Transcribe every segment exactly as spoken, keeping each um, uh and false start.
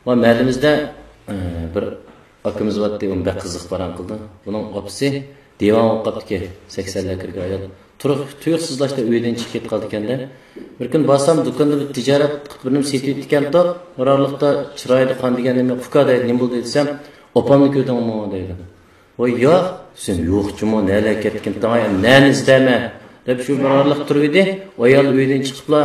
ۋە مەھەللىمىزدە، ئە، بىر ئاكىمىز بارتتى، ئۇنى بەك قىزىق پاراڭ قىلدى. بۇنىڭ ئاپىسى دىۋان بولۇپ قاپتىكەن، سەكسەنلەر كىرگەن ئايال. تۇرۇق-، تۇيۇقسىزلاشتا ئۆيدىن چىقىپ كېتىپ قالىدىكەن-دە. بىر كۈنى بارسام، دۇكاندا بىر تىجارەت قىلىپ بىر نېمە سېتىۋېتىدىكەنتۇق. بىر ئارىلىقتا چىرايلىق خان دېگەن نېمە، ئۇكا دەيدۇ، نېمە بولدى دېسەم، ئاپامنى كۆردۈڭمۇ دەيدۇ. ۋاي ياق، دېسەم، يوق جۇمۇ، نەلەر كەتكىن تاڭاي، نەنى ئىزدەيمەن دەپ شۇ بىر ئارىلىق تۇرۇۋىدى. ئايال ئۆيدىن چىقىپلا،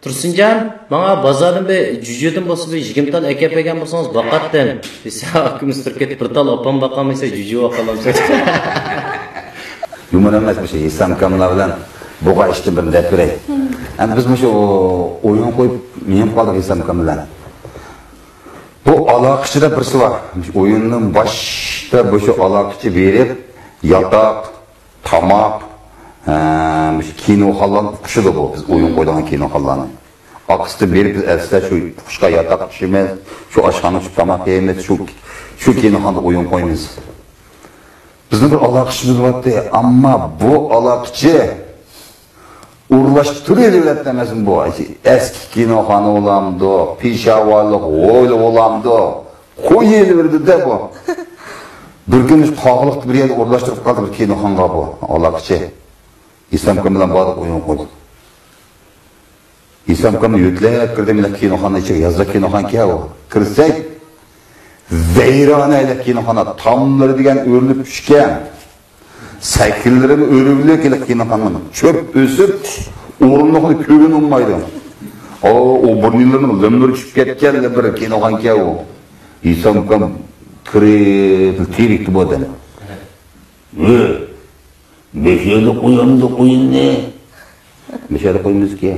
تۇرسۇنجان، ماڭا بازاردىن بىر جۇجۇدىن بولسا بىر يىگىرمە تال ئەكەپ بەرگەن بولسىڭىز باقاتتىم دېسە، ئاكىمىز تۇرۇپ كېتىپ، بىر تال ئاپام باقالمىسا جۇجۇ باقالامسەن؟ يۇمۇر ئەمەس، مۇشۇ ھېسام ئاكاملار بىلەن بولغان ئىشتىن بىرنى دەپ بېرەي. ئەمدى بىز مۇشۇ ئويۇن قويۇپ مېڭىپ قالدۇق ھېسام ئاكام بىلەن. بۇ ئالاقىچىدا بىرسى بار. مۇشۇ ئويۇندىن باشتا مۇشۇ ئالاقىچى بېرىپ، ياتاق، تاماق، ھە، مۇشۇ كىنوخانىلارنى ئۇقۇشىدۇ بۇ، بىز ئويۇن قويىدىغان كىنوخانىلارنى. ئاقىسىدا بېرىپ بىز ئەسلى شۇ ئۇقۇشقا ياتاق ئۇقۇشىمىز، شۇ ئاشخانىغا چۈشۈپ تاماق يەيمىز، شۇ، شۇ كىنوخانىدا ئويۇن قويىمىز. بىزنىڭ بىر ئالاقىچىمىز بارتتى، ئەمما بۇ ئالاقىچى ئورۇنلاشتۇرۇۋېلىۋېرەتتى ئەمەسمۇ بۇ؟ ئەسكى كىنوخانا بولامدۇ، پېشاۋالىق ھويلا بولامدۇ؟ قويۇۋېلىۋېرىدۇ-دە بۇ. بىر كۈنى قاغىلىقتا بىر يەردە ئورۇنلاشتۇرۇپ قالدى بىر كىنوخانىغا بۇ ئالاقىچى. ھېسام ئاكام بىلەن باردۇق، ئويۇن قويدۇق. ھېسام ئاكامنى يۆتلەپ كىردىم، مەن كىنوخانا ئىچىگە، يازلىق كىنوخانىكەن ئۇ. كىرسەك، ۋەيرانە ھېلىقى كىنوخانا، تاملىرى دېگەن ئۆرۈلۈپ چۈشكەن. سەككىلىرىمۇ ئۆرۈلۈك ھېلىقى كىنوخانىنىڭ. چۆپ ئۆسۈپ، ئورۇندۇقنى كۆرگىلى بولمايدۇ. ئو، ئوبۇرنىلىرىنىڭ لۆمۈرى چۈشۈپ كەتكەن بىر كىنوخانىكەن ئۇ. ھېسام ئاكام كىرىپ تېرىكتى بۇ ئادەم. ۋە بەش يەردە قويامدۇ ئويۇننى؟ بەش يەردە قويىمىزكى.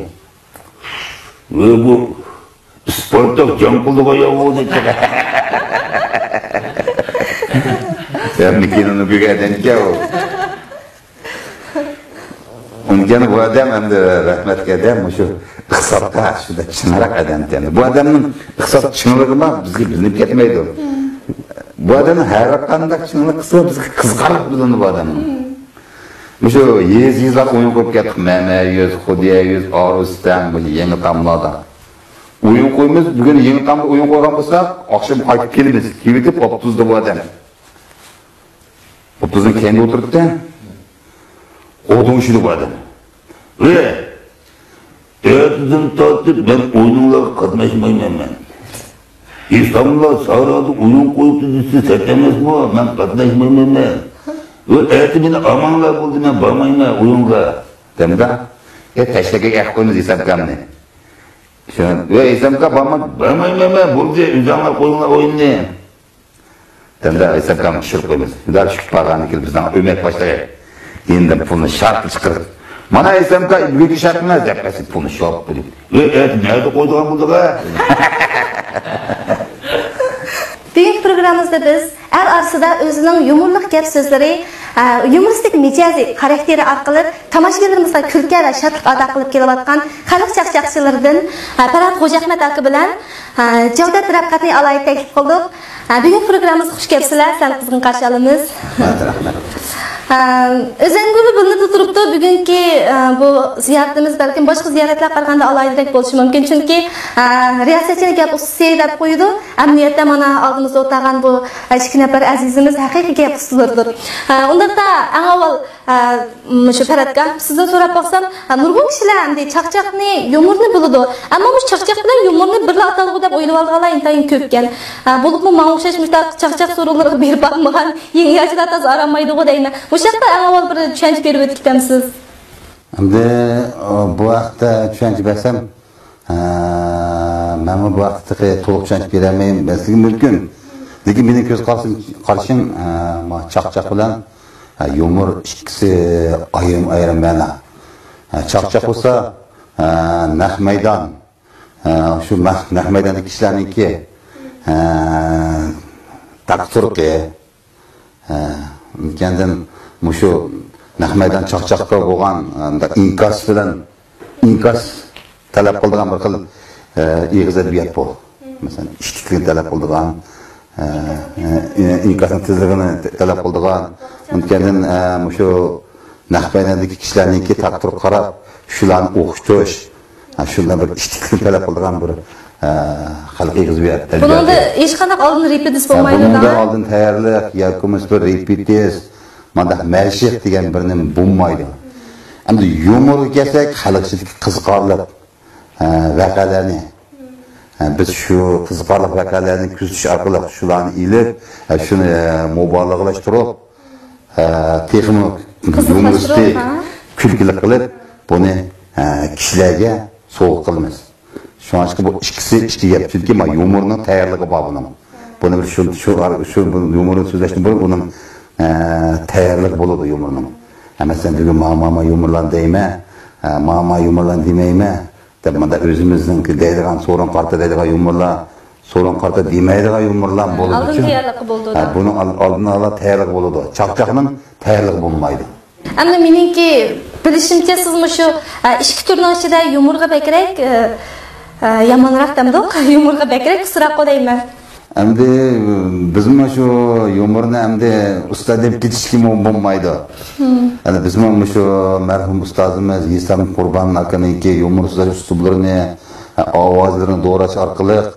ۋە بۇ ئىسپارتاك جەڭ قىلىدىغان ياۋۇ دەيدۇ. يا مىكىنىنى كۆرگەن ئادەمكەن ئۇ. ئۇنىڭ بۇ ئادەم ئەمدى رەھمەتلىك ئادەم، مۇشۇ ئىقتىسادتا شۇنداق چىڭراق ئادەمكەن. بۇ ئادەمنىڭ ئىقتىساد چىڭلىقىما بىزگە بىلىنىپ كەتمەيدۇ. بۇ ئادەمنىڭ ھەر قانداق چىڭلىق قىلسا بىزگە قىزىقارلىق بىلىنىدۇ بۇ ئادەمنىڭ. مۇشۇ يېزا-يېزىلاردا ئويۇن قويۇپ كەتتۇق. مەمەيۈز، خۇديەيۈز، ئارۇستان، مۇشۇ يېڭى تاملاردا. ئويۇن قويىمىز، بۈگۈن يېڭى تامدا ئويۇن قويغان بولساق، ئاخشام قايتىپ كېلىمىز. كېلىۋېتىپ ئاپتوبۇستا بۇ ئادەم. ئاپتوبۇسنىڭ كەينىدە ئولتۇرۇپتۇ. ئوتۇن ئىچىدە بۇ ئادەم. ۋە ئەتىدىن تارتىپ مەن ئويۇنلارغا قاتناشمايمەن مەن. ھېساملار سارادا ئويۇن قويۇپتۇ دېسە سەت ئەمەسمۇ؟ مەن قاتناشمايمەن مەن. ۋە ئەتە مېنى ئامانلار بولدى، مەن بارمايمەن ئويۇنغا. دەمدە، ئە، تەشتەكەگە ئەقىپ قويىمىز ھېسام ئاكامنى. شۇ، ۋە ھېسام ئاكا بارما-، بارمايمەن مەن، بولدى، ئۆزۈڭلار قويۇڭلار ئويۇننى. دەمدە ھېسام ئاكامنى چۈشۈرۈپ قويىمىز. شۇنداق چۈشۈپ بارغاندىن كېيىن بىزنىڭ ئۆمەك باشلىقى يېنىدىن پۇلنى شارتلا چىقىرىپ، مانا ھېسام ئاكا، بۈگۈنكى شارتىڭىز دەپ بەرسە پۇلنى شوپ قىلىپ. ۋە ئەتە نەدە قويىدىغان بولدۇق ھە؟ بۈگۈنكى پروگراممىمىزدا بىز ئەل ئارىسىدا ئۆزىنىڭ يۇمۇرلۇق گەپ سۆزلىرى، ئە، يۇمۇرىستىك مىجەزى، خاراكتېرى ئارقىلىق تاماشىبىنلىرىمىزغا كۈلكە ۋە شادلىق ئاتا قىلىپ كېلىۋاتقان خەلق چاقچاقچىلىرىدىن، ئە، پەرھات خوجاھمەت ئاكا بىلەن، ئە، جەۋدەت رەپقەتنى ئالاھىدە تەكلىپ قىلدۇق. ھە، بۈگۈنكى پروگراممىمىزغا خۇش كەپسىلەر، سەن قىزغىن قارشى ئالىمىز. رەھمەت، رەھمەت. ھە، ئۆزەڭگۈلى بىلىنىپ تۇرۇپتۇ، بۈگۈنكى، ھە، بۇ زىيارىتىمىز بەلكىم باشقا زىيارەتلەرگە قارىغاندا ئالاھىدىرەك بولۇشى مۇمكىن، چۈنكى، ھە، رىياسەتچىنى گەپ ئۇستىسى دەپ قويىدۇ، ئەمەلىيەتتە مانا ئالدىمىزدا ئولتۇرغان بۇ، ھە، ئىككى نەپەر ئەزىزىمىز ھەقىقىي گەپ ئۇستىلىرىدۇر. ھە، ئۇنداقتا ئەڭ ئاۋۋال، ھە، مۇشۇ پەرھات ئاكا، سىزدىن سوراپ باقسام، ھە، نۇرغۇن كىشىلەر ئەمدى چاقچاقنى، يۇمۇرنى بىلىدۇ. ئەمما مۇشۇ چاقچاق بىلەن يۇمۇرنى بىرلا ئاتالغۇ دەپ ئويلىۋالىدىغانلار ئىنتايىن كۆپكەن. ھە، بولۇپمۇ ماڭا ئوخشاش مۇشۇنداق چاقچاق سورۇنلىرىغا بېرىپ باقمىغان يېڭى ياشلار تازا ئارامايدىغۇ دەيمەن. مۇشۇ ھەقتە ئەڭ ئاۋۋال بىر چۈشەنچە بېرىپ ئۆتۈپ كېتەمسىز؟ ئەمدى، ئۇ، بۇ ھەقتە چۈشەنچە بەرسەم، ئە، مەنمۇ بۇ ھەقتە تېخى تولۇق چۈشەنچە بېرەلمەي، بەرسىگە مۇمكىن. لېكىن مېنىڭ كۆز قارىشىم، قارىشىم، ئە، ما چاقچاق بىلەن، ئە، يۇمۇر ئىككىسى ئايرىم-ئايرىم مەنا. ئە، چاقچاق بولسا، ئە، نەق مەيدان، ئە، شۇ مەق-، نەق مەيداندىكى كىشىلەرنىڭكى، ئە، تەقدىر تۇرقى، ھە، ئىككىنچىدىن، مۇشۇ نەق مەيدان چاقچاققا بولغان، ئە، ئىنكاس بىلەن، ئىنكاس تەلەپ قىلىدىغان بىر خىل، ئە، ئېغىز ئەدەبىيات بۇ. مەسىلەن، ئىتتىكلىكنى تەلەپ قىلىدىغان، ئە، ئە، ئىنكاسنىڭ تېزلىكىنى تەلەپ قىلىدىغان. ئىككىنچىدىن، ئە، مۇشۇ نەق مەيداندىكى كىشىلەرنىڭكى تەقدىرىگە قاراپ، شۇلارنى ئوخشىتىش، ھە، شۇنداق بىر ئىتتىكلىكنى تەلەپ قىلىدىغان بىر، ئە، خەلق ئېغىزى بۇ يەردە. بۇنىڭدا ھېچقانداق ئالدىن رېپېتىس ھە، بولمايدۇ بۇنىڭدا دا؟ ئالدىن تەييارلىق ياكى بولمىسا بىر رېپېتىس، مانداق مەشىق دېگەن بىر نېمە بولمايدۇ. ئەمدى يۇمۇرغا كەلسەك، خەلق ئىچىدىكى قىزىقارلىق، ھە، ۋەقەلەرنى، ھە، بىز شۇ قىزىقارلىق ۋەقەلەرنى كۆزىتىش ئارقىلىق شۇلارنى ئېلىپ، ھە، شۇنى، ھە، مۇبالىغىلەشتۈرۈپ، ھە، تېخىمۇ قىزىقلاشتۇرۇپ، يۇمۇرىستىك، ھە، كۈلكىلىك قىلىپ، بۇنى، ھە، كىشىلەرگە سوۋغا قىلىمىز. شۇڭلاشقا بۇ ئىككىسى ئىككى گەپ. چۈنكى ما يۇمۇرنىڭ تەييارلىقى بار بۇنىڭ. بۇنى بىر شۇ، شۇ، شۇ بۇ يۇمۇرنى سۆزلەشتىن بۇرۇن بۇنىڭ، ئە، تەييارلىقى بولىدۇ يۇمۇرنىڭ. ھە، مەسىلەن، بۈگۈن ما، ما، ما يۇمۇرلارنى دەيمەن، ھە، ما، ما يۇمۇرلارنى دېمەيمەن دەپ، مۇنداق ئۆزىمىزنىڭكى دەيدىغان، سورۇن قارتا دەيدىغان يۇمۇرلار، سورۇن قارتا دېمەيدىغان يۇمۇرلار بولىدۇ. ئالدىن تەييارلىقى بولىدۇ ھە، دا. بۇنىڭ ئال-، ئالدىن ئالا تەييارلىقى بولىدۇ. چاقچاقنىڭ تەييارلىقى بولمايدۇ. ئەمدى مېنىڭكى بىلىشىمچە، سىز مۇشۇ، ئە، ئىككى تۈرنىڭ ئىچىدە يۇمۇرغا بەكرەك، ئە، ئە، يامانراق دەمدۇق، يۇمۇرغا بەكرەك ئۇستىراققۇ دەيمەن. ئەمدى بىزمۇ شۇ يۇمۇرنى ئەمدى ئۇستا دەپ كېتىشكىمۇ بولمايدۇ. ئەمدى بىزمۇ مۇشۇ مەرھۇم ئۇستازىمىز ھېسام قۇربان ئاكىنىڭكى يۇمۇر سۆزلەش ئۇسلۇبلىرىنى، ئاۋازلىرىنى دوراش ئارقىلىق،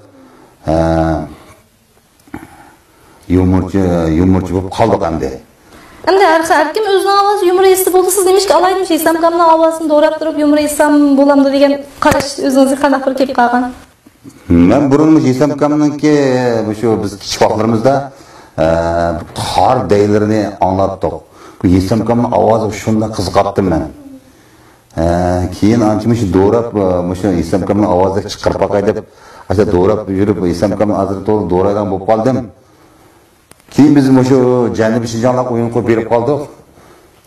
ئە، يۇمۇرچى، يۇمۇرچى بولۇپ قالدۇق ئەمدى. ئەمدى ھەر، ھەر كىم ئۆزىنىڭ ئاۋازى يۇمۇر ئېيتسا بولىدۇ. سىز نېمىشقا ئالايدۇ مۇشۇ ھېسام ئاكامنىڭ ئاۋازىنى دوراپ تۇرۇپ يۇمۇر ئېيتسام بولامدۇ دېگەن قاراش ئۆزىڭىزگە قانداق بىر كېلىپ قالغان؟ مەن بۇرۇن مۇشۇ ھېسام ئاكامنىڭكى، مۇشۇ بىز كىچىك ۋاقىتلىرىمىزدا، ئە، تار دەيلىرىنى ئاڭلاتتۇق. بۇ ھېسام ئاكامنىڭ ئاۋازىغا شۇنداق قىزىقاتتىم مەن. ھە، كېيىن ئانچە مۇشۇ دوراپ، مۇشۇ ھېسام ئاكامنىڭ ئاۋازىدەك چىقىرىپ باقاي دەپ، ئاشۇ دوراپ يۈرۈپ، ھېسام ئاكامنىڭ ئازرى تولا دورايدىغان بولۇپ قالدىم. كېيىن بىز مۇشۇ جەنۇبىي شىنجاڭلارغا ئويۇن قويۇپ بېرىپ قالدۇق.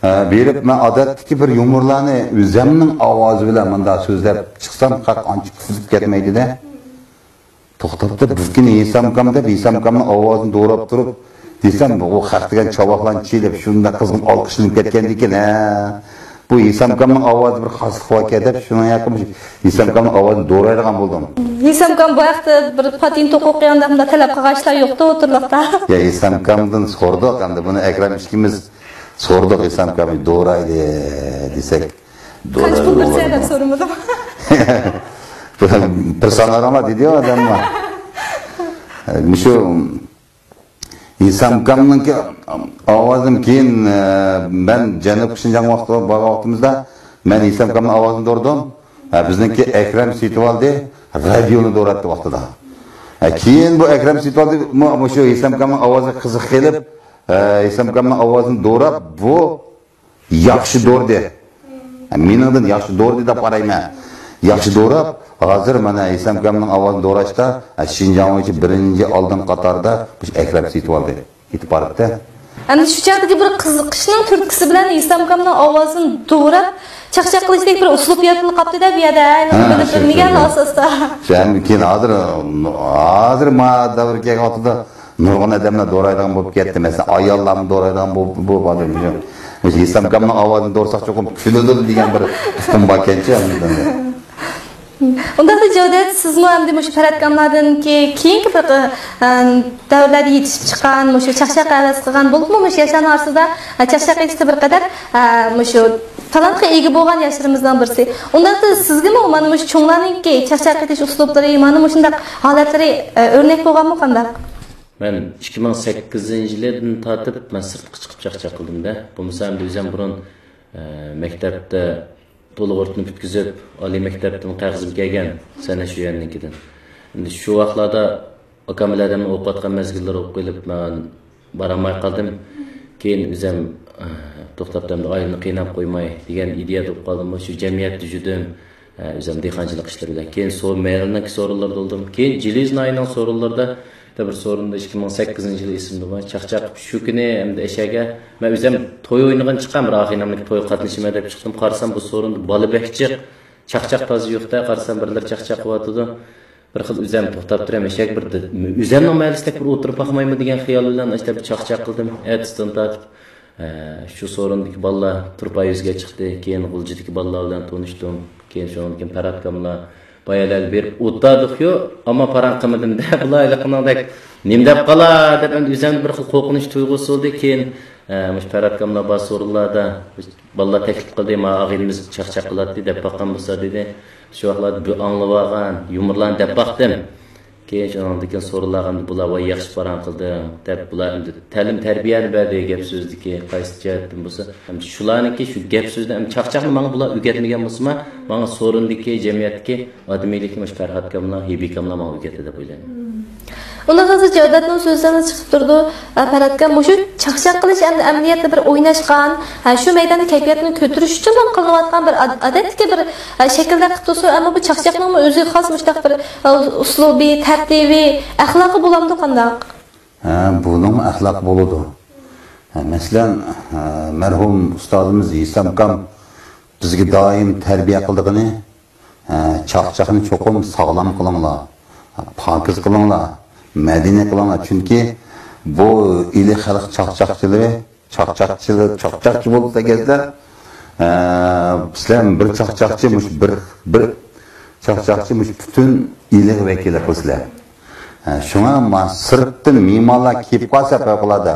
ھە، بېرىپ مەن ئادەتتىكى بىر يۇمۇرلارنى ئۆزەمنىڭ ئاۋازى بىلەن مۇنداق سۆزلەپ چىقسام، خەق ئانچە كۈلۈپ كەتمەيدىدە. توختاپتۇ، بىزكىنى ھېسام ئاكام دەپ، ھېسام ئاكامنىڭ ئاۋازىنى دوراپ تۇرۇپ دېسەم، بۇ خەق دېگەن چاۋاقلانچى دەپ شۇنداق قىزغىن ئالقىشلىنىپ كەتكەندىكىن، ھە. بۇ ھېسام ئاكامنىڭ ئاۋازى بىر خاسلىق باركەن دەپ، شۇنىڭ ھەققىدە مۇشۇ ھېسام ئاكامنىڭ ئاۋازىنى دورايدىغان بولدۇم. ھېسام ئاكام بۇ ھەقتە بىر پاتېنت ھوقۇقى يانداق مۇنداق تەلەپ قىلغان ئىشلار يوقتۇ ئوتتۇرىلىقتا. يا، ھېسام ئاكامدىن سورىدۇق، ئەمدى بۇنى ئەكرەم ئىككىمىز سورىدۇق، ھېسام ئاكام دورايلى دېسەك. قانچە پۇل بېرىسەن دەپ سورىمىدىم. بىر ساناراڭلار دېدى ئادەملەر. مۇشۇ ھېسام ئاكامنىڭكى ئاۋازىدىن كېيىن، ئە، مەن جەنۇبىي شىنجاڭ ۋاقتىدا بارغان ۋاقتىمىزدا مەن ھېسام ئاكامنىڭ ئاۋازىنى دورىدىم. ھە، بىزنىڭكى ئەكرەم سېتىۋالدى، رادىيونى دوراتتى ۋاقتىدا. ھە، كېيىن بۇ ئەكرەم سېتىۋالدى مۇ-، مۇشۇ ھېسام ئاكامنىڭ ئاۋازىغا قىزىقىپ قېلىپ، ھە، ھېسام ئاكامنىڭ ئاۋازىنى دوراپ، بۇ ياخشى دورىدى. مېنىڭدىن ياخشى دورىدى دەپ قارايمەن. ياخشى دوراپ، ھازىر مانا ھېسام ئاكامنىڭ ئاۋازىنى دوراشتا، شىنجاڭ بويىچە بىرىنچى ئالدىن قاتاردا مۇشۇ ئەكرەم سېتىۋالدى. يېتىپ باراتتى. ئەمدى شۇ چاغدىكى بىر قىزىقىشنىڭ تۈرتكىسى بىلەن ھېسام ئاكامنىڭ ئاۋازىنى دوراپ، چاقچاق قىلىشتەك بىر ئۇسلۇب يارىتىلىپ قاپتۇ-دە بۇ يەردە. ھە، بىلىپ شۇ، بىلمىگەن شۇ. ئاساستا. شۇ، ئەمدى كېيىن ھازىر، ھازىر ما دەۋر كەلگەن ۋاقتىدا نۇرغۇن ئادەملەر دورايدىغان بولۇپ كەتتى. مەسىلەن، ئاياللارمۇ دورايدىغان بولۇپ، بولۇپ ھازىر مۇشۇ، مۇشۇ ھېسام ئاكامنىڭ ئاۋازىنى دورىساق چوقۇم كۈلىدۇ دېگەن بىر ئۇقۇم باركەنچۇ. ئۇنداقتا جەۋدەت، سىزمۇ ئەمدى مۇشۇ پەرھات ئاكاملاردىن كېيىنكى بىر، ئە، دەۋرلەردە يېتىشىپ چىققان، مۇشۇ چاقچاق ھەۋەس قىلغان، بولۇپمۇ مۇشۇ ياشلارنىڭ ئارىسىدا، ئە، چاقچاق ئېيتىشتا بىر قەدەر، ئە، مۇشۇ تالانتقا ئىگە بولغان ياشلىرىمىزنىڭ بىرسى. ئۇنداقتا سىزگىمۇ مانا مۇشۇ چوڭلارنىڭكى چاقچاق ئېيتىش ئۇسلۇبلىرى، مانا مۇشۇنداق ھالەتلىرى، ئە، ئۆرنەك بولغانمۇ قانداق؟ مەن ئىككى مىڭ سەككىزىنچى يىلدىن تارتىپ مەن سىرتقا چىقىپ چاقچاق قىلدىم-دە. بولمىسا ئەمدى ئۆزۈم بۇرۇن، ئە، مەكتەپتە تولا ئورتىنى پۈتكۈزۈپ، ئالىي مەكتەپتىن قەغىزىم كەلگەن، سەنئەت شۆيۈەننىڭكىدىن. ئەمدى شۇ ۋاقىتلاردا ئاكام بىلەن ئادەمنى ئوقۇۋاتقان مەزگىللىرى بولۇپ قېلىپ، مەن بارالماي قالدىم. كېيىن ئۆزۈم، ئە، توختاپ ئەمدى ئائىلىنى قىيناپ قويماي دېگەن ئىدىيەدە بولۇپ قالدىم. شۇ جەمئىيەتتە يۈردۈم. ئە، ئۆزۈم دېھقانچىلىق ئىشلىرى بىلەن. كېيىن سو-، مەھەللىنىڭكى سورۇنلىرىدا بولدۇم. كېيىن جىلىز ناھىيىنىڭ سورۇنلىرىدا بىر سورۇندا ئىككى مىڭ سەككىزىنچى يىلى ئېسىمدە بار. چاقچاق شۇ كۈنى ئەمدى ئەشەگە مەن ئۆزۈم توي ئوينىغىلى چىققان، بىر ئاخىنىمنىڭ تويىغا قاتنىشىمەن دەپ چىقتىم. قارىسام بۇ سورۇندا بالا بەك جىق، چاقچاق تازا يوق-دە. قارىسام بىرلىرى چاقچاق قىلىۋاتىدۇ. بىر خىل ئۆزۈم توختاپ تۇرۇپ، ئەشەگە بىر دە-، ئۆزۈمنىڭ مەھەللىسىدەك بىر ئولتۇرۇپ باقمايمۇ دېگەن خىيال بىلەن ئاشۇنداق بىر چاقچاق قىلدىم. ئەتىسىدىن تارتىپ، ئە، شۇ سورۇندىكى بالىلار تۇرپان يۈزگە چىقتى، كېيىن غۇلجىدىكى بالىلار بىلەن تونۇشتۇم، كېيىن شۇنىڭدىن كېيىن پەرھات ئاكاملار، بايا ھېلىھەللى بېرىپ ئولتۇردۇق-يۇ، ئامما پاراڭ قىلمىدىم-دە، بۇلار ھېلىقىنىڭدەك نېمە دەپ قالا دەپ، ئەمدى ئۆزۈمدە بىر خىل قورقۇنچ تۇيغۇسى بولدى. كېيىن، ئە، مۇشۇ پەرھات ئاكاملار بار سورۇنلاردا، بالىلار تەكلىپ قىلدى، ما ئاغىنىمىز چاقچاق قىلاتتى دەپ باققان بولسا دېدى. شۇ ۋاقىتلاردا بىر ئاڭلىۋالغان يۇمۇرلارنى دەپ باقتىم. كېيىن شۇنىڭدىن كېيىن سورۇنلارغا ئەمدى بۇلار ۋاي ياخشى پاراڭ قىلدىڭ دەپ، بۇلار ئەمدى تەلىم تەربىيەنى بەردى، گەپ سۆزدىكى قايسى جەھەتتىن بولسا. ئەمدى شۇلارنىڭكى شۇ گەپ سۆزىنى، ئەمدى چاقچاقنى ماڭا بۇلار ئۆگەتمىگەن بولسىمۇ، ماڭا سورۇندىكى، جەمئىيەتتىكى ئادىمىيلىكنى مۇشۇ پەرھات ئاكاملار، ھېبى ئاكاملار ماڭا ئۆگەتتى دەپ ئويلايمەن. ئۇنداق قىلسا جەۋدەتنىڭ سۆزىدىن چىقىپ تۇرىدۇ، ئە، پەرھات ئاكا، مۇشۇ چاقچاق قىلىش ئەمدى ئەمەلىيەتتە بىر ئويناشقان، ھە، شۇ مەيداندا كەيپىياتنى كۆتۈرۈش ئۈچۈن قىلىنىۋاتقان بىر ئاد-، ئادەتتىكى بىر، ئە، شەكىلدە قىلىپ تۇرسا، ئەمما بۇ چاقچاقنىڭمۇ ئۆزىگە خاس مۇشۇنداق بىر، ئە، ئۇسلۇبى، تەرتىپى، ئەخلاقى بولامدۇ قانداق؟ ھە، بۇنىڭمۇ ئەخلاقى بولىدۇ. ھە، مەسىلەن، ھە، مەرھۇم ئۇستازىمىز ھېسام ئاكام بىزگە دائىم تەربىيە قىلىدىغىنى، ھە، چاقچاقنى چوقۇم ساغلام قىلىڭلار، پاكىز قىلىڭلار، مەدەنىي قىلىڭلار. چۈنكى بۇ ئىلى خەلق چاقچاقچىلىرى، چاقچاقچىلار، چاقچاقچى بولدى دېگەنسىلەر، ھە، سىلەر بىر چاقچاقچى، مۇشۇ بىر، بىر چاقچاقچى، مۇشۇ پۈتۈن ئىلىغا ۋەكىللىك قىلىسىلەر. ھە، شۇڭا ما-، سىرتتىن مېھمانلار كېلىپ قالسا پەۋقۇلئاددە،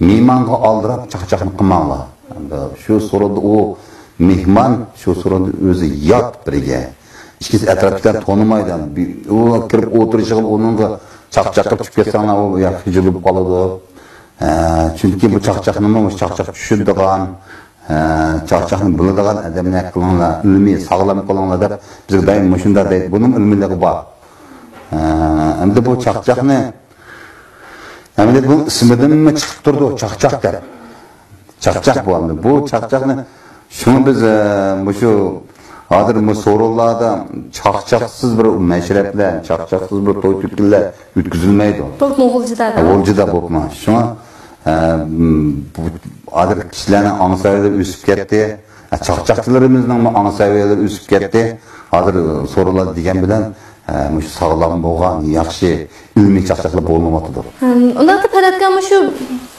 مېھمانغا ئالدىراپ چاقچاقنى قىلماڭلار. ئەمدى شۇ سورۇندا ئۇ مېھمان، شۇ سورۇندا ئۆزى يات بىرگە. ئىككىسى ئەتراپتىكىلەر تونۇمايدۇ. بى-، ئۇ كىرىپ ئولتۇرۇشىغا ئۇنىڭغا چاقچاق قىلىپ چۈشۈپ كەتسەڭلار، ئۇ يا خىجىل بولۇپ قالىدۇ. ھە، چۈنكى بۇ چاقچاقنىمۇ چاقچاق چۈشۈرىدىغان، ھە، چاقچاقنى بىلىدىغان ئادەملەر قىلىڭلار، ئىلمىي ساغلام قىلىڭلار دەپ بىزگە دائىم مۇشۇنداق دەيدۇ. بۇنىڭ ئىلمىيلىقى بار. ھە، ئەمدى بۇ چاقچاقنى ئەمدى بۇ ئىسمىدىنمۇ چىقىپ تۇرىدۇ، چاقچاق دەپ. چاقچاق بۇ ئەمدى. بۇ چاقچاقنى، شۇڭا بىز، ئە، مۇشۇ ھازىر مۇ سورۇنلاردا چاقچاقسىز بىر مەشرەپلەر، چاقچاقسىز بىر توي تۆكۈنلەر ئۆتكۈزۈلمەيدۇ. بولۇپمۇ غۇلجىدا. ھە، غۇلجىدا بولۇپمۇ. شۇڭا، ئە، م، بۇ ھازىر كىشىلەرنىڭ ئاڭسىۋىلىرى ئۆسۈپ كەتتى. ھە، چاقچاقچىلىرىمىزنىڭمۇ ئاڭسىۋىلىرى ئۆسۈپ كەتتى. ھازىر سورۇنلار دېگەن بىلەن، ھە، مۇشۇ ساغلام بولغان، ياخشى، ئىلمىي چاقچاقلار بولمايۋاتىدۇ. ھىم، ئۇنداقتا پەرھات ئاكا، مۇشۇ،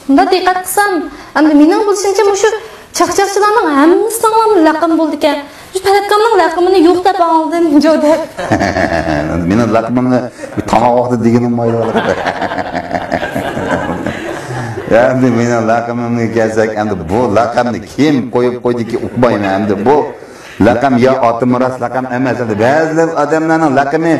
مۇنداق دىققەت قىلسام، ئەمدى مېنىڭ بىلىشىمچە، مۇشۇ چاقچاقچىلارنىڭ ھەممىسىنىڭ لەقىمى بولىدىكەن. مۇشۇ پەرھات ئاكامنىڭ لەقىمىنى يوق دەپ ئاڭلىدىم، جودەك. مېنىڭ لەقىمىمنى تاماق ۋاقتىدا دېگىنىم مايلىق. ئەمدى مېنىڭ لەقىمىمگە كەلسەك، ئەمدى بۇ لەقەمنى كىم قويۇپ قويدىكى ئۇقمايمەن. ئەمدى بۇ لەقەم يا ئاتىمۇرات لەقەم ئەمەس. ئەمدى بەزىلەر ئادەملەرنىڭ لەقىمى،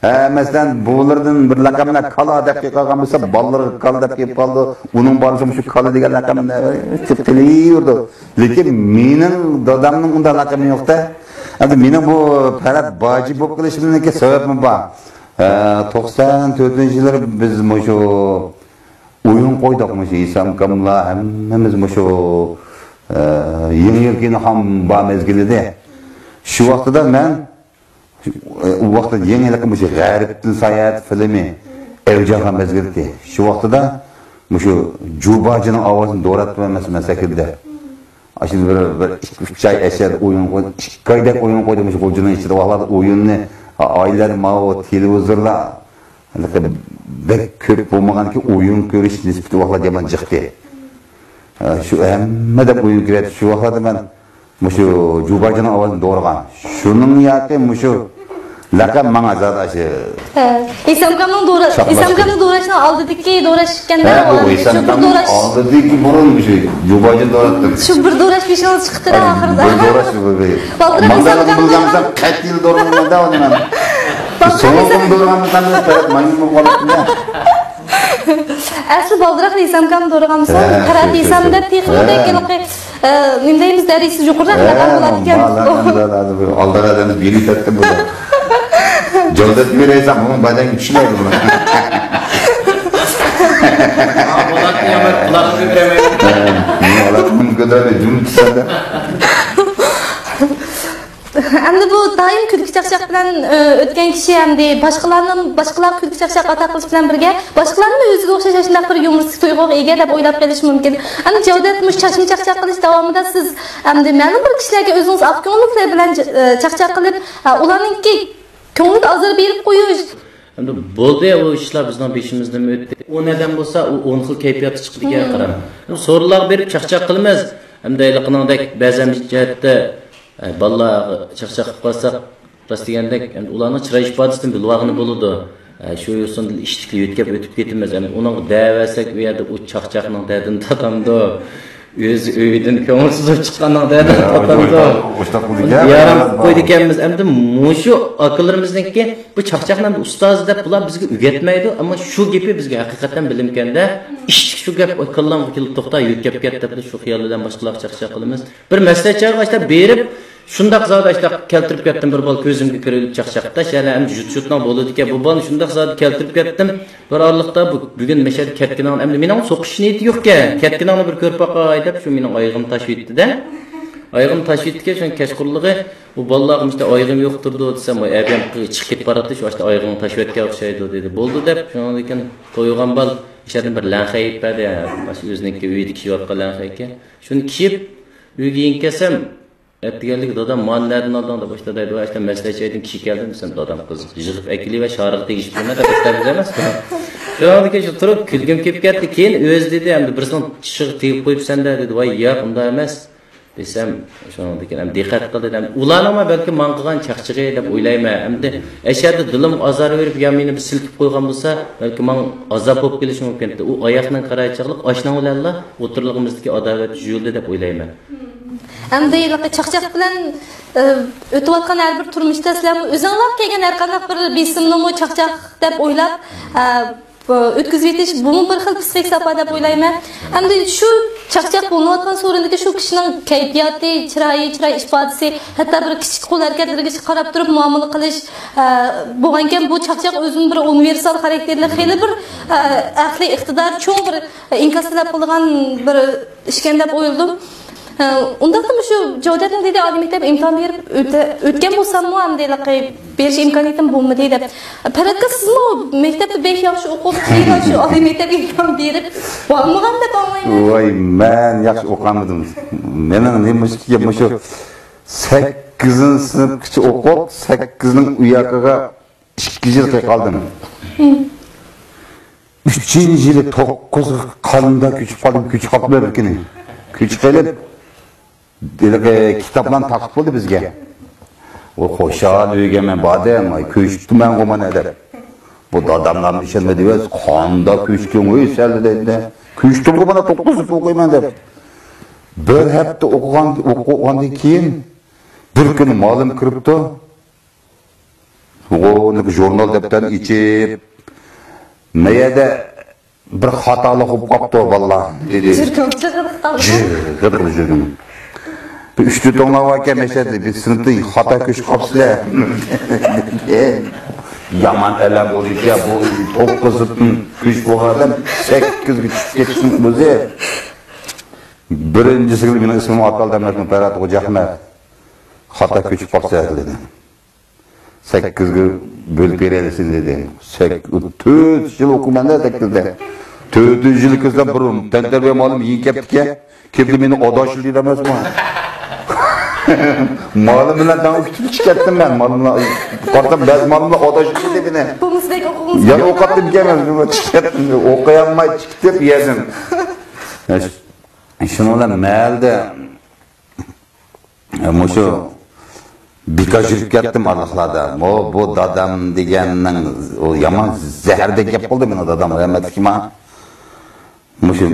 ھە، مەسىلەن، بۇلىرىدىن بىر لەقەملەر كالا دەپ قالغان بولسا، بالىلىرىغا كالا دەپ قېلىپ قالىدۇ. ئۇنىڭ بالىسى مۇشۇ كالا دېگەن لەقەمنى قېلىۋېرىدۇ. لېكىن مېنىڭ دادامنىڭ ئۇنداق لەقىمى يوق-تە. ئەمدى مېنىڭ بۇ پەرھات باجى بولۇپ قېلىشىمنىڭكى سەۋەبىمۇ بار. ھە، توقسان تۆتىنچى يىللىرى بىز مۇشۇ ئويۇن قويدۇق، مۇشۇ ھېسام ئاكاملار ھەممىمىز مۇشۇ، ئە، يېڭى يىل كېيىن خام بار مەزگىلىدە. شۇ ۋاقتىدا مەن، ئۇ ۋاقىتتا يېڭى ھېلىقى مۇشۇ غەربتىن ساياھەت فىلىمى ئەۋج ئالغان مەزگىل ئىدى. شۇ ۋاقتىدا مۇشۇ جۇباجىنىڭ ئاۋازىنى دوراپ تۇرۇۋەرمەسمۇ مەن سەھنىدە. ئاشۇ بىر، بىر ئىككى، ئۈچ ئاي ئەشەدە ئويۇن قويدۇم، ئىككى ئايدەك ئويۇن قويدۇم مۇشۇ غۇلجىنىڭ ئىچىدە. ۋاقىتلاردا ئويۇننى ئائىلىلەر ماۋۇ تېلېۋىزورلار ھېلىقى بەك كۆپ بولمىغانكى ئويۇن كۆرۈش نىسبىتى ۋاقىتلار يامان جىقتى. شۇ ھەممە دەپ ئويۇن كۆرەتتى. شۇ ۋاقىتلاردا مەن مۇشۇ جۇباجىنىڭ ئاۋازىنى دورىغان. شۇنىڭ ياكى مۇشۇ لەقەم ماڭا زادى ئاشۇ. ھە. ھېسام ئاكامنىڭ دورا-، شاپماس ھېسام ئاكامنىڭ دوراشنىڭ ئالدىدىكى دوراش ئىكەن-دە، ھە، بۇ ئۇ ھېسام شۇ بىر ئاكامنىڭ دوراش. ئالدىدىكى بۇرۇن مۇشۇ جۇباجىنى دوراپتۇ. شۇ بىر دوراش بېشىڭىز چىقىپتۇ ھە، ئاخىرىدا. بىر دوراش بۇ، بۇ. بالدۇرراق ماڭا ھېسام ئاكامنىڭ بىلگەنسەم قەتئىي دورىمايمەن-دە ئۇنى مەن. بالدۇرراق سوڭۇقۇم ھېسام دورىغانمىسام مەن پەرھات مايمۇن بولۇپ قالاتتىم-دە. ئەسلى بالدۇراق ھېسام ئاكامنى دورىغانمىسام، ھە، پەرھات شۇ، شۇ، ھېسام شۇ. دەپ تېخىمۇ ھە. بەك ھېلىقى، ئە، نېمە دەيمىز، دەرىجىسى يۇقىرىراق ھە، لەقەم بولاتتىكەن. ئالدىراق ئادەمنى بىلىپ كەتتىم بۇ. جودەت بېرەيسەن، بۇنىڭ بەدەنگە چۈشمەيدۇ بۇنىڭ. بولاتتى يا مەن قۇلاقنى كۆتۈرەلمەيمەن. ھە، مېنىڭ قۇلاقنى كۆتۈرەلمەي جىم تۇرسام-دە. ئەمدى بۇ دائىم كۈلكە چاقچاق بىلەن، ئۆ، ئۆتكەن كىشى ئەمدى باشقىلارنىڭ، باشقىلارغا كۈلكە چاقچاق ئاتا قىلىش بىلەن بىرگە، باشقىلارمۇ ئۆزىگە ئوخشاش ئاشۇنداق بىر يۇمۇرىستىك تۇيغۇغا ئىگە دەپ ئويلاپ قېلىشى مۇمكىن. ئەمدى جەۋدەت مۇشۇ چاچما چاقچاق قىلىش داۋامىدا سىز ئەمدى مەلۇم بىر كىشىلەرگە ئۆزىڭىز ئاق كۆڭۈللۈكلەر بىلەن، ئە، چاقچاق قىلىپ، ئە، ئۇلارنىڭكى كۆڭلىگە ئازار بېرىپ قويۇش. ئەمدى بولدى، ئۇ ئىشلار بىزنىڭ بېشىمىزدىنمۇ ئۆتتى. ئون ئادەم بولسا، ئۇ ئون خىل كەيپىياتتا چىقىدىكەن، قاراڭ. سورۇنلارغا بېرىپ چاقچاق قىلىمىز. ئەمدى ھېلىقىنىڭدەك بەزەن جەھەتتە، ئە، بالىلارغا چاقچاق قىلىپ قالساق، راست دېگەندەك، ئەمدى ئۇلارنىڭ چىراي ئىپادىسىدىن بىلىۋالغىلى بولىدۇ. ئە، شۇ يوسۇندىن ئىشتىكلا يۆتكەپ ئۆتۈپ كېتىمىز. ئەمدى ئۇنىڭغا دەۋەرسەك، ئۇ يەردە ئۇ چاقچاقنىڭ دەردىنى تاتامدۇ؟ ئۆزى ئۆيدىن كۆڭۈلسىز بولۇپ چىققاننىڭ دەردىنى تاتامدۇ؟ ئۇنى بىئارام قىلىپ قويىدىكەنمىز. ئەمدى مۇشۇ ئاكىلىرىمىزنىڭكى بۇ چاقچاقنى ئەمدى ئۇستاز دەپ بۇلار بىزگە ئۆگەتمەيدۇ، ئەمما شۇ گېپى بىزگە ھەقىقەتەن بىلىمكەندە، ئىشتىك شۇ گەپ كاللامغا كېلىپ توختاي، يۆتكەپ كەت دەپلا شۇ خىيال بىلەن باشقىلارغا چاقچاق قىلىمىز. بىر مەسلىھەت چاغىغا ئاشتا بېرىپ، شۇنداق زادى ئاشتا كەلتۈرۈپ كەتتىم، بىر بال كۆزۈمگە كىرىۋېلىپ چاقچاقداش، يەنە ئەمدى جۇت-جۇتنىڭ بولىدىكەن، بۇ بالنى شۇنداق زادى كەلتۈرۈپ كەتتىم. بىر ئارىلىقتا بۇ، بۈگۈن مەشەدە كەتكىنىڭ، ئەمدى مېنىڭ سوقۇش نىيىتى يوقكەن، كەتكىنىڭنى بىر كۆرۈپ باقاي دەپ، شۇ مېنىڭ ئايىغىم تاشىۋېتتى-دە. ئايىغىم تاشىۋېتتىكەن، شۇنىڭ كەچقۇرۇنلۇقى، بۇ بالىلارغا مۇشۇنداق ئايىغىم يوق تۇرىدۇ دېسەم، ئۇ ئەبىيەم چىقىپ كېتىپ باراتتى، شۇ ئاشتا ئايىغىڭ تاشىۋەتكەن ئوخشايدۇ دېدى. بولدى دەپ، شۇنىڭدىن كېيىن تويغان بال ئىچەردىن بىر لەڭخەي ئېلىپ بەردى، ئاشۇ ئۆزىنىڭكى ئۆيىدە كىيىۋاتقان لەڭخەيكەن. شۇنى كىيىپ، ئۆيگە يېنىپ كەلسەم، ئەتىگەنلىكى دادام مانى نەدىن ئالدىڭ دەپ باشلاپ دەيدۇ. ئاشتا مەسلىھەت جايىدىن كىيىپ كەلدىم دېسەم، دادام قىزىق يىغىپ ئەكېلىۋە شارىغا تېگىشىپ كەلمە دەپ بەك ئەمەس. شۇنىڭدىن كېيىن شۇ تۇرۇپ كۈلگۈم كېلىپ كەتتى. كېيىن ئۆزى دېدى، ئەمدى بىرسىنىڭ چىشىغا تېگىپ قويۇپسەن-دە دېدى. ۋاي ياق، ئۇنداق ئەمەس دېسەم، شۇنىڭدىن كېيىن ئەمدى دىققەت قىلدى. ئەمدى ئۇلارنىڭمۇ بەلكىم ماڭا قىلغان چاقچىقى دەپ ئويلايمەن. ئەمدى ئەشەدە دىلىم ئازار بېرىپ يا مېنى بىر سىلكىپ قويغان بولسا، بەلكىم ماڭا ئازاب بولۇپ قېلىشى مۇمكىن ئىدى. ئۇ ئاياغنىڭ قارايچاقلىق ئاشۇنىڭ بىلەنلا ئوتتۇرىلىقىمىزدىكى ئاداۋەت يۇيۇلدى دەپ ئويلايمەن. ئەمدى ھېلىقى چاقچاق بىلەن، ئە، ئۆتۈۋاتقان ھەر بىر تۇرمۇشتا سىلەرمۇ ئۆزۈڭلار كەلگەن ھەر قانداق بىر بېسىمنىمۇ چاقچاق دەپ ئويلاپ، ئە، ئۆتكۈزۈۋېتىش، بۇمۇ بىر خىل پسىخىك ساپا دەپ ئويلايمەن. ئەمدى شۇ چاقچاق بولۇنۇۋاتقان سورۇندىكى شۇ كىشىنىڭ كەيپىياتى، چىرايى، چىراي ئىپادىسى، ھەتتا بىر كىچىك قول ھەرىكەتلىرىگىچە قاراپ تۇرۇپ مۇئامىلە قىلىش، ئە، بولغانىكەن، بۇ چاقچاق ئۆزىنىڭ بىر ئۇنىۋېرسال خاراكتېرلىك، خېلى بىر، ئە، ئەقلىي ئىقتىدارى چوڭ بىر ئىنكاس تەلەپ قىلىدىغان بىر ئىشكەن دەپ ئويلىدىم. ئە، ئۇنداقتا مۇشۇ جودەتنىڭ دېدى، ئالىي مەكتەپ ئىمتىھان بېرىپ ئۆتە-، ئۆتكەن بولساممۇ، ئەمدى ھېلىقى بېرىش ئىمكانىيىتىم بولمىدى دەپ. پەرھات ئاكا، سىزمۇ مەكتەپتە بەك ياخشى ئوقۇپ، بەك ياخشى ئالىي مەكتەپ ئىمتىھان بېرىپ بولمىغان دەپ ئاڭلايمەن. ۋاي، مەن ياخشى ئوقۇمىدىم. مېنىڭ نېمىشقا مۇشۇ سەككىزىنچى سىنىپقىچە ئوقۇپ، سەككىزنىڭ ئۇ ياقىغا ئىككى يىل قالدىم. ئۈچىنچى يىلى توققۇزغا قانداق كۆچۈپ قالدىم، كۆچۈپ قاپتىمەن بىر كۈنى. كۆچۈپ قېلىپ، ھېلىقى كىتابلارنى تارقىتىپ بولدى بىزگە. ئۇ خۇشال ئۆيگە مەن باردىم، ئاي، كۆچۈپتىمەنغۇ مانا دەپ. بۇ داداملارمۇ ئىشەنمەيدۇ، قانداق كۆچتۈڭ ئۆي سەن دەيدۇ. كۆچتۈمغۇ مانا، توققۇزىنچى سىنىپتا ئوقۇيمەن دەپ. بىر ھەپتە ئوقۇغان، ئوقۇغاندىن كېيىن بىر كۈنى مۇئەللىم كىرىپتۇ. ئۇنىڭ ژۇرنال دەپتەرنى ئېچىپ، «مەيەدە بىر خاتالىق بولۇپ قاپتۇ، بالىلار» دېدى. جىركىلىپ جىركىلىپ قالدى. جىركىلىپ جىركىلىپ. «بىر ئۈچ تۆت ئوغلان باركەن، مەشەدە بىر سىنىپتا خاتا كۆچۈپ قاپسىلەر.» يامان ئەلەم بولدىكەن، بۇ توققۇزدىن كۆچۈپ بولغان ئادەم سەككىزگە چۈشۈپ كېتىشنىڭ ئۆزى. بىرىنچىسىگە مېنىڭ ئىسمىم ئاتالدى ئەمەسمۇ، پەرھات خوجاھمەت. «خاتا كۆچۈپ قاپسىلەر» دېدى. «سەككىزگە بۆلۈپ بېرەلىسەن» دېدى. سەك-، تۆت يىل ئوقۇيمەن-دە سەككىزدە. تۆتىنچى يىلى كىرسەم، بىر تەنتەربىيە مۇئەللىم يېڭى كەپتىكەن. كېلىپ مېنى ئاداش دېدى ئەمەسمۇ. مۇئەللىم بىلەن تەڭ كۈتۈپ چىقىپ كەتتىم مەن. مۇئەللىملار، قارىسام، بەزى مۇئەللىملار ئاداش دېدى مېنى. بۇمۇسىدەك ئوقۇغۇڭىز يەنە ئوقۇتتىم ئىكەن مەن، چىقىپ كەتتىم. ئوقۇيالماي چىقىپ كەتتىم يەردىن. شۇنىڭ بىلەن مەھەلدە مۇشۇ بىكار يۈرۈپ كەتتىم ئارىلىقلاردا. بۇ، بۇ دادام دېگەننىڭ، ئۇ يامان زەھەردەك گەپ قىلدى مېنىڭ دادام، رەھمەتلىك ما. مۇشۇ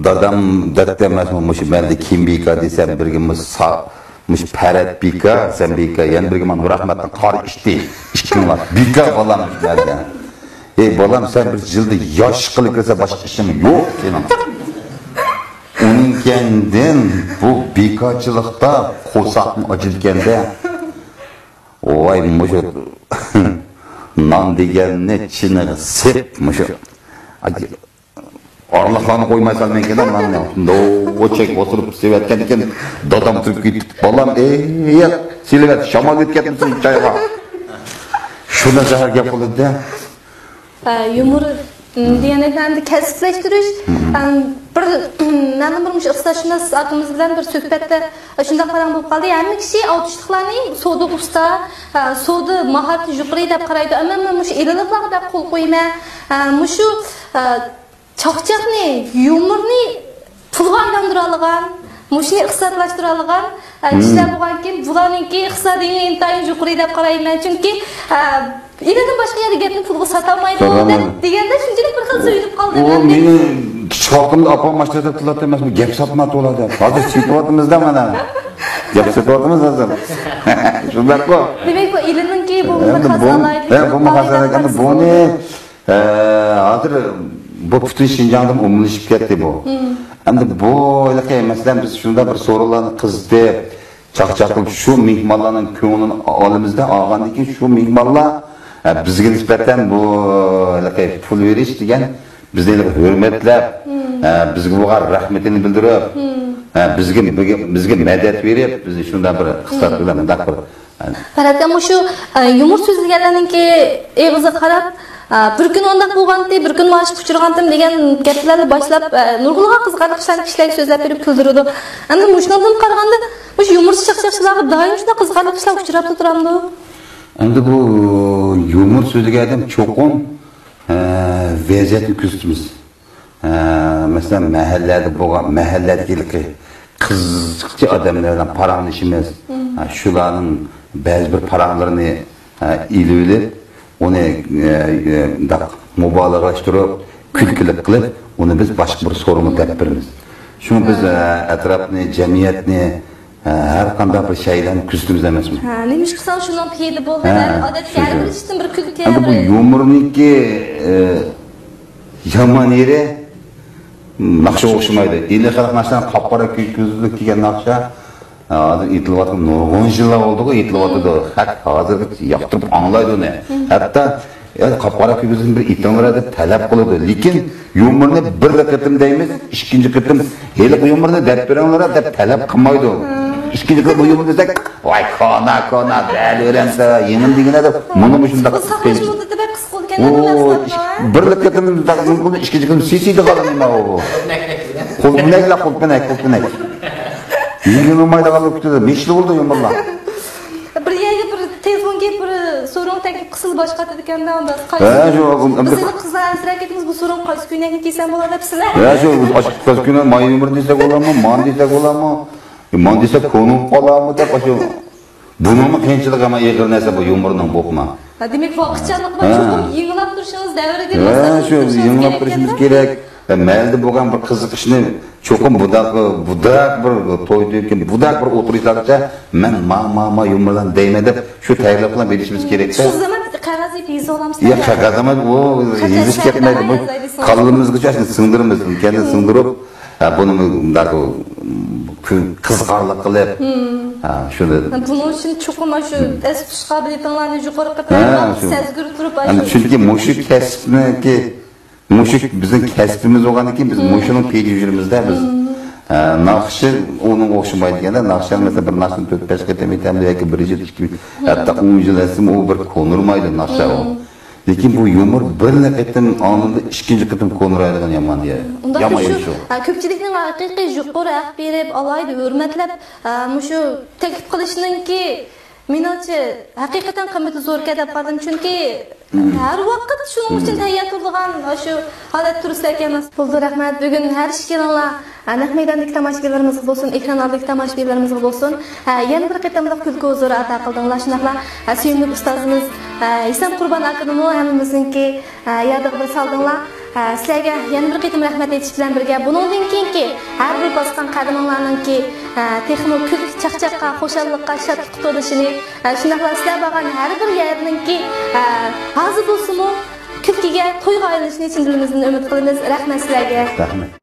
دادام دەپتۇ ئەمەسمۇ، مۇشۇ مەندە كىم بىكار دېسەم، بىرگە مۇشۇ سا-، مۇشۇ پەرھات بىكار، سەن بىكار، يەنە بىرگە مانا نۇرئەخمەتنىڭ قارى ئىتى. ئىككىڭلار بىكار بالام مەندە. ئەي بالام، سەن بىر يىلدا ياش قىلىپ كىرسە باشقا ئىشىڭ يوق سېنىڭ. ئۇنىڭ كەينىدىن بۇ بىكارچىلىقتا قورساقمۇ ئاچىدىكەن-دە. ۋاي، مۇشۇ نان دېگەننى چىنىغا سېپ، مۇشۇ ئارىلىقلارنى قويماي سالمايكەن ناننى. نوچەك ئولتۇرۇپ سېۋەتكەن ئىكەن، دادام تۇرۇپ كېتىپ، بالام، ئېي، سېلىۋەت، شامال ئۆتۈپ كەتمىسۇن چايغا. شۇنداق زەھەر گەپ قىلىدۇ-دە. ئە، يۇمۇر، م، دېگەندەك، ئەمدى كەسىپلەشتۈرۈش، ئەم، بىر، مەلۇم بىر مۇشۇ ئىقتىسادشۇناس ئاكىمىز بىلەن بىر سۆھبەتتە شۇنداق پاراڭ بولۇپ قالدى. ھەممە كىشى ئالتۇشلۇقلارنى سودا ئۇستا، ئە، سودا ماھارىتى يۇقىرى دەپ قارايدۇ. ئەمما مەن مۇشۇ ئېلىلىقلارغا دەپ قول قويىمەن. ئە، مۇشۇ، ئە، چاقچاقنى، يۇمۇرنى پۇلغا ئايلاندۇرالىغان، مۇشۇنى ئىقتىسادلاشتۇرالىغان، ئە، كىشىلەر بولغانكىن، بۇلارنىڭكى ئىقتىسادىي ئىنتايىن يۇقىرى دەپ قارايمەن. چۈنكى، ئە، ئىلىدىن باشقا يەردە گەپنى پۇلغا ساتالمايدۇ دەپ دېگەندە، شۇنچىلىك بىر خىل سۆيۈنۈپ قالدىم. ئۇ مېنى كىچىك ۋاقتىمدا ئاپام ماشىنا دەپ تىللاپ ئەمەسمۇ، گەپ ساتما تولا دەپ. ھازىر سېتىۋاتىمىز-دە مانا. گەپ سېتىۋاتىمىز ھازىر. شۇنداققۇ؟ دېمەك، بۇ ئىلىنىڭكى بۇ ئەمدى بۇ، ئە، بۇ مۇھاسىرە، ئەمدى بۇنى، ئە، ھازىر بۇ پۈتۈن شىنجاڭدا ئومۇملىشىپ كەتتى بۇ. ئەمدى بۇ ھېلىقى، مەسىلەن، بىز شۇنداق بىر سورۇنلارنى قىزىتىپ، چاقچاق قىلىپ، شۇ مېھمانلارنىڭ كۆڭلىنى ئالىمىزدا، ئالغاندىن كېيىن شۇ مېھمانلار، ئە، بىزگە نىسبەتەن بۇ، ھېلىقى، پۇل بېرىش دېگەن، بىزنى ھېلىقى ھۆرمەتلەپ، ئە، بىزگە بولغان رەھمىتىنى بىلدۈرۈپ، ئە، بىزگە، بىزگە، بىزگە مەدەت بېرىپ، بىزنى شۇنداق بىر ئىقتىساد بىلەن مۇنداق بىر، ئە، پەرھات ئاكا، مۇشۇ، ئە، يۇمۇر سۆزلىگەنلەرنىڭكى ئېغىزىغا قاراپ، ئە، بىر كۈن ئۇنداق بولغانتى، بىر كۈن مانا شۇ ئۇچرىغانتىم دېگەن گەپلەرنى باشلاپ، ئە، نۇرغۇنلىغان قىزىقارلىق ئىشلارنى كىشىلەرگە سۆزلەپ بېرىپ كۈلدۈرىدۇ. ئەمدى مۇشۇنىڭدىن قارىغاندا، مۇشۇ يۇمۇرچى چاقچاقچىلارغا دائىم شۇنداق قىزىقارلىق ئىشلار ئۇچراپلا تۇرامدۇ؟ ئەمدى بۇ يۇمۇر سۆزلىگەن ئادەم چوقۇم، ئە، ۋەزىيەتنى كۆزىتىمىز. ئە، مەسىلەن، مەھەللەدە بولغان، مەھەللەدىكى قىزىقچى ئادەملەر بىلەن پاراڭلىشىمىز. ئە، شۇلارنىڭ بەزى بىر پاراڭلىرىنى، ئە، ئېلىۋېلىپ، ئۇنى، ئە، ئە، مۇنداق مۇبالىغىلەشتۈرۈپ، كۈلكىلىك قىلىپ، ئۇنى بىز باشقا بىر سورۇنغا دەپ بېرىمىز. شۇڭا بىز، ئە، ئەتراپنى، جەمئىيەتنى، ئە، ھەر قانداق بىر شەيلەرنى كۆزىتىمىز ئەمەسمۇ؟ ھە، نېمىشقا دېسەڭ شۇنىڭ پېيىدە بولدى. ھە، دەپ، ئادەتتە ھەر بىر ئىشتىن بىر كۈلكە. ئەمدى بۇ يۇمۇرنىڭكى، ئە، يامان يېرى، ناخشىغا ئوخشىمايدۇ. ئىلى خەلق ناخشىلارنى قاپقارا كۆزلۈك كىيگەن ناخشا، ھازىر ئېيتىلىۋاتقان نۇرغۇن يىللار بولدىغۇ، ئېيتىلىۋاتىدۇ. خەق ھازىرغىچە ياقتۇرۇپ ئاڭلايدۇ ئۇنى. ھەتتا، يا، قاپقارا كۆزلۈكنى بىر ئېيتىڭلار دەپ تەلەپ قىلىدۇ. لېكىن يۇمۇرنى بىر قېتىم دەيمىز، ئىككىنچى قېتىم ھېلىقى يۇمۇرنى دەپ بېرىڭلار دەپ تەلەپ قىلمايدۇ. ئىككىنچى قېتىم بۇ يۇمۇرنى دېسەك، ۋاي، كونا، كونا، بەلىۋېرەمسە، يېڭىمدىكىنە دەپ، مۇنى مۇشۇنداق بۇ ساقلاش مۇددىتى بەك قىسقا بولىدىكەن، ئۇ، بىر قېتىم مۇنداق قىلدى، ئىككىنچى قېتىم سېسىيدىغان نېمە ئۇ. قۇلپىنەكلەر، قۇلپىنەك، قۇلپىنەك. يېڭىلمايدىغانلىق كۈتىدۇ، مىشلى بولدى يۇمۇرلار. بىر يەرگە بىر تېلېفون كېلىپ، بىر سورۇنغا تەكلىپ قىلسىلا باشقا ئاتىدىكەن-دە، ئۇنداق قايسى، ھە، شۇ، بىز ئەمدى قىزلار ئەنسىرەپ كېتىمىز، بۇ سورۇنغا قايسى كۆينەكنى كىيسەم بولار دەپ سىلەر. ھە، شۇ، ئاشۇ قىز كۆينەك، مانا يۇمۇر دېسەك بولامۇ، مانا دېسەك بولامۇ، مانا دېسەك كونا بولۇپ قالامۇ دەپ، ئاشۇ، بۇنىڭمۇ قىيىنچىلىقى ھەم ئېغىر نەرسە بۇ يۇمۇرنىڭ بولۇپمۇ. ھە، دېمەك، ۋاقىتچانلىقمۇ، ھە، چوقۇم يېڭىلاپ تۇرۇشىڭىز، دەۋرگە، ھە، ماسلىشىپ شۇ تۇرۇشىڭىز يېڭىلاپ كېرەك تۇرۇشىمىز ئىكەن-دە. كېرەك. مەھەللىدە بولغان بىر قىزىقىشنى چوقۇم بۇنداق، بۇنداق بىر توي تۆكۈن، بۇنداق بىر ئولتۇرۇشلارغىچە مەن ما، ما، ما يۇمۇرلارنى دەيمەن دەپ شۇ تەييارلىق بىلەن بېرىشىمىز كېرەكتە. شۇ زامان قەغەز يېزىپ يېزىۋالامسىلەر؟ يا، قەغەز ئەمەس، ئۇ يېزىش كەتمەيدۇ. بۇ كاللىمىزغىچە شۇنى سىڭدۈرىمىز. كەينىدىن سىڭدۈرۈپ، ھە، بۇنى مۇنداق قىزىقارلىق قىلىپ، ھە، شۇنى. بۇنىڭ ئۈچۈن چوقۇم شۇ ھەس تۇتۇش قابىلىيىتىڭلارنى يۇقىرى قىلىپ، ھە، شۇ سەزگۈر تۇرۇپ، ئەمدى ئاشۇ چۈنكى مۇشۇ كەسىپنىڭكى مۇشۇ بىزنىڭ كەسپىمىز بولغاندىن كېيىن، بىز مۇشۇنىڭ پېيىدە يۈرىمىزدە بىز. ئە، ناخشا ئۇنىڭغا ئوخشىمايدىكەن-دە، ناخشا مەسىلەن بىر ناخشىنى تۆت-بەش قېتىم ئېيتامدۇ ياكى بىر يىل، ئىككى يىل، ھەتتا ئون يىل ئېيتسىمۇ ئۇ بىر كونىرىمايدۇ ناخشا ئۇ. لېكىن بۇ يۇمۇر بىرلا قېتىم ئاڭلىنىدۇ، ئىككىنچى قېتىم كونىرايدىغان يامان يېرى. يامان يېرى شۇ. ئە، كۆپچىلىكنىڭ ھەقىقىي يۇقىرى ھەق بېرىپ، ئالاھىدە ھۆرمەتلەپ، ئە، مۇشۇ تەكلىپ قىلىشنىڭكى مېنىڭچە، ھەقىقەتەن قىممىتى زوركەن دەپ قارىدىم، چۈنكى ھەر ۋاقىت شۇنىڭ ئۈچۈن تەييار تۇرىدىغان شۇ ھالەت تۇرسىدەكەن. بولدى، رەھمەت. بۈگۈن ھەر ئىككىلىڭلار، ئە، نەق مەيداندىكى تاماشىبىنلىرىمىزغا بولسۇن، ئېكران ئالدىدىكى تاماشىبىنلىرىمىزغا بولسۇن، ئە، يەنە بىر قېتىملىق كۈلكە ھۇزۇرى ئاتا قىلدىڭلار. شۇنداقلا، ئە، سۆيۈملۈك ئۇستازىمىز، ئە، ھېسام قۇربان ئاكىنىمۇ ھەممىمىزنىڭكى ھە، يادىغا بىر سالدىڭلار. ھە، سىلەرگە يەنە بىر قېتىم رەھمەت ئېيتىش بىلەن بىرگە، بۇنىڭدىن كېيىنكى ھەر بىر باسقان قەدىمىڭلارنىڭكى، ھە، تېخىمۇ كۈلكە چاقچاققا، خۇشاللىققا، شادلىققا تولۇشىنى، ھە، شۇنداقلا سىلەر بارغان ھەر بىر يەرنىڭكى، ھە، ھازا بولسىمۇ كۈلكىگە، تويغا ئايلىنىشىنى چىن دىلىمىزدىن ئۈمىد قىلىمىز. رەھمەت سىلەرگە. رەھمەت.